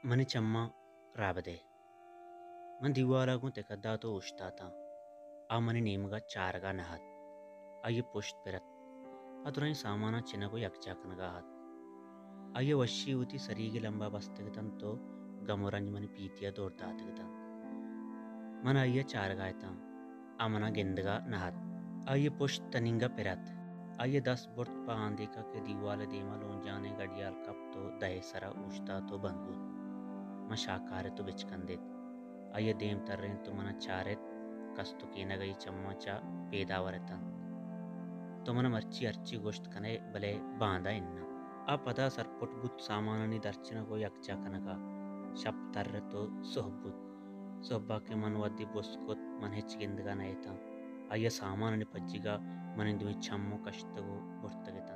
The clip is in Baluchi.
منی چماں راہ بدئے۔ من دیوال ءَ گوں تکہ دات ءُ اوشتاتاں۔ آ منی نیمگ ءَ چارگ ءَ نہ اَت۔ آئی ءِ پشت پر اَت۔ آ درائیں ساماناں چنگ ءُ یکجاہ کنگ ءَ اَت۔ آئی ءَ وشی وتی سریگ ءِ لمب ءَ بستگ اِت اَنت ءُ گم ءُ رنج منی پیتی ءَ دور داتگ اِت اَنت۔ من آئی ءَ چارگ ءَ اِت آں۔ آ من ءَ گندگ ءَ نہ اَت۔ آئی ءِ پشت تنینگ ءَ پر اَت۔ آئی ءَ دست برت پہ آندیک ءَ کہ دیوال ءِ دیم ءَ لونجانیں گڈیال کپت ءُ دہ ءِ سر ءَ اوشتات ءُ بند بوت۔ من شاکارت ءُ بچکندت۔ آئی ءَ دیم ترینت ءُ من ءَ چارت، کستکینگ ءَ آئی ءِ چماں چہ پیداور اِت اَنت۔ تو من ءَ مرچی ہرچی گوشت کن ئے، بلے باندا اناں۔ آ پدا سرپٹ بوت سامانانی درچنگ ءُ یکجاہ کنگ ءَ۔ شپ ترت ءُ سہب بوت۔ سہب ءَ کہ من وھدے بس کت، من ہچ گندگ ءَ نہ اِت آں۔ آئی ءَ سامانانی پجیگ ءَ منی دوئیں چم ءَ کشتگ ءُ برتگ اِت۔